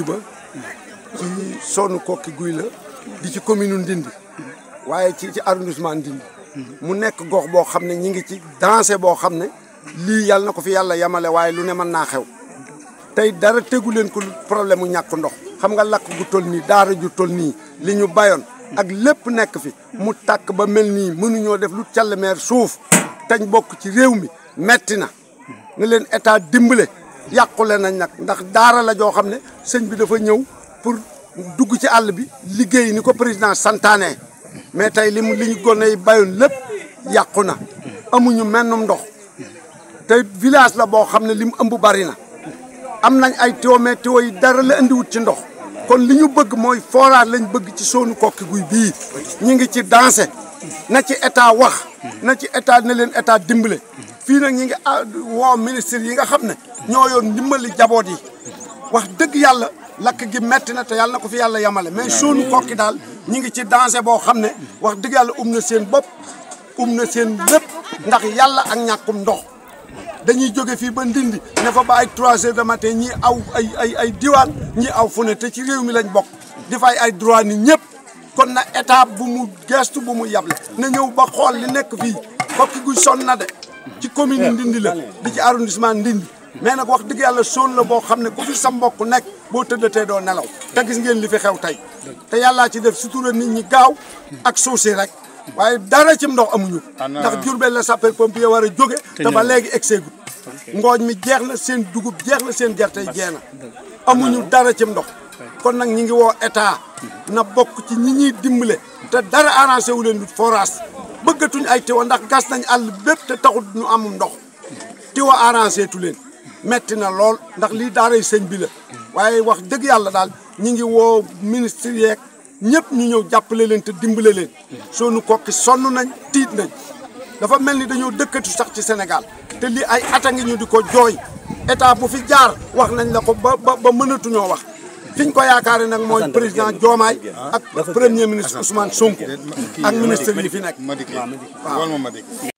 Ndindi ba ci zone Koki Guy la di ci commune Ndindi waaye ci arrondissement Ndindi mu nekk gox boo xam ne ñi ngi ci dansé boo xam ne lii yàlla na ko fi yàlla yamale waaye lu ne mën naa xew tey dara tegu leen ko problème mu ñàkk ndox xam nga lakk gu toll nii daara ju toll nii li ñu bayoon ak lépp nekk fi mu tàkk ba mel nii mënuñoo def lu càll meer suuf tañ bokk ci réew mi metti na ne leen état dimbale yàqule nañ nag ndax daara la joo xam ne sëñ bi dafa ñëw pour dugg ci àll bi liggéey ni ko président santaane mais tey li ñu gone yi bayoon lépp yàqu na amuñu mennum ndox te village la boo xam ne li mu ëmb bari na am nañ ay tuyau mais tuyau yi dara la indiwut ci ndox kon li ñu bëgg mooy forage lañ bëgg ci zone Koki Guy bii ñu ngi ci dansé na ci état wax na ci état ne leen état dimbale fii nag ñi ngi woo ministre yi nga xam ne ñoo yoon dimbali jaboot yi wax dëgg yàlla lakk gi metti na te yàlla na ko fi yàlla yamale mais zone Koki daal ñi ngi ci dansé boo xam ne wax dëgg yàlla na seen bopp na seen lépp ndax yàlla ak ñàkkum ndox dañuy jóge fii ba Ndindi ne fa ba ay 3 heures de matin ñii aw ay diwaan ñii aw fu ne te ci réew mi lañ bokk di fay ay droit ni ñëpp kon na état bu mu gestu bu mu yable na ñëw ba xool li nekk fii Koki Guy sonn na de ci commune Ndindi la di ci arrondissement Ndindi mais nag wax dëgg yàlla zone la boo xam ne ku fi sa mbokk nekk boo tëddatee doo nelaw te gis ngeen li fi xew tey te yàllaa ci def sutura nit ñi gaaw ak suuf si rek waaye dara ci ndox amuñu ndax Diourbel la sapeur pompier war a jóge te ba léegi egseegut ngooñ mi jeex na seen dugub jeex na seen gerte yi jeex na amuñu dara ci ndox kon nag ñi ngi woo état na bokk ci ñi ñuy dimbale te dara arrangé wu leen du forage bëggatuñ ay tiwa ndax gas nañ àll bépp te taxut ñu amum ndox tiwa arrangé tu leen metti na lool ndax lii daaray sëñ bi la waaye wax dëgg yàlla daal ñi ngi woo ministre yeeg ñëpp ñu ñëw jàppale leen te dimbale leen zone Koki sonn nañ tiit nañ dafa mel ni dañoo dëkkatu sax ci Sénégal te lii ay ata ngi ñu di ko jooy état bu fi jaar wax nañ la ko ba mënatuñoo wax fiñ ko yaakaare nag mooy président Diomaye ak premier ministre Ousmane Sonko ak ministre yi fi nekk waaw